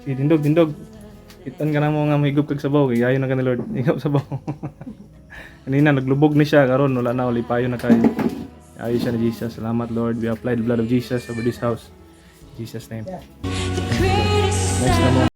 Sige, tindog, tindog. Kitan ka na mo nga mahigop kag sabaw. Kay ayo na ka ni Lord. Higop sabaw. Kanina, naglubog ni siya. Karon wala na. Lipayo na kayo. Ayo siya ni Jesus. Salamat, Lord. We apply the blood of Jesus over this house. In Jesus' name. Next na mo.